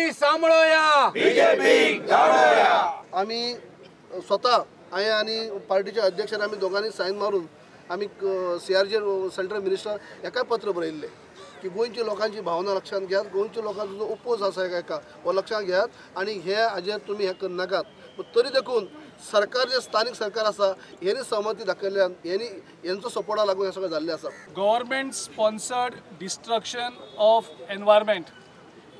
BJP सांभळोया, BJP गाडोया। आमी स्वता हांवें आनी पार्टीच्या अध्यक्षान आमी दोगांनी सायन मारून आमी सीआरजे सेंट्रल मिनिस्टर हेकाय पत्र बरयल्लें की गोंयच्या लोकांची भावना लक्षांत घेयात, गोंयच्या लोकांचो जो ओपोज आसा एका हो लक्षांत घेयात आनी हे हाजेर तुमी हें करनाकात। तरी देखून सरकार जे स्थानीक सरकार आसा हेणी सहमती दाखयल्ल्यान हेणी हेंचो सपोर्टा लागून हें सगळें जाल्लें आसा। Government sponsored destruction of environment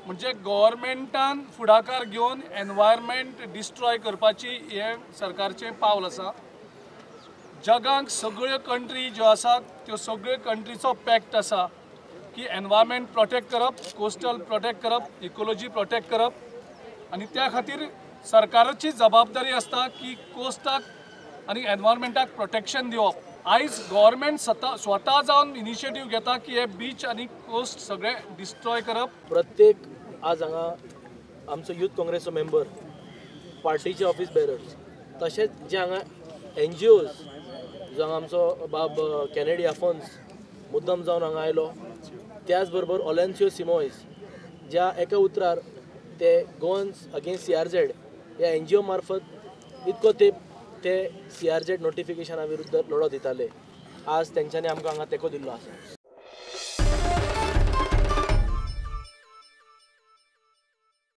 म्हणजे गव्हर्मेंटान फुडाकार घेवन एनवायरमेंट डिस्ट्रॉय करपाची हें सरकारचें पावल आसा। जगांक सगळ्यो कंट्री ज्यो आसा त्यो सगळ्यो कंट्रीचो पॅक्ट आसा की एनवायरमेंट प्रोटेक्ट करप, कोस्टल प्रोटेक्ट करप, इकोलॉजी प्रोटेक्ट करप आनी त्या खातीर सरकाराची जबाबदारी आसता की कोस्टाक आनी एनवायरमेंटाक प्रोटेक्शन दिवप। आयज गव्हर्मेंट स्वता जावन इनिशिएटीव घेता की हे बीच आनी कोस्ट सगळे डिस्ट्रॉय करप। प्रत्येक आज हांगा आमचो यूथ काँग्रेसचो मेंबर, पार्टीचे ऑफिस बेरर्स, तशेंच जे हांगा एनजीओज जो हांगा आमचो बाब कॅनेडी आफोन्स मुद्दम जावन हांगा आयलो, त्याच बरोबर ओलेन्सियो सिमोयस ज्या एका उतरार ते गोवन्स अगेन्स्ट सीआरझेड ह्या एनजीओ मार्फत इतको तेंप ते सीआरझेड नोटिफिकेशना विरुद्ध लढो दिताले, आज तेंच्यांनी आमकां हांगा तेंको दिल्लो आसा।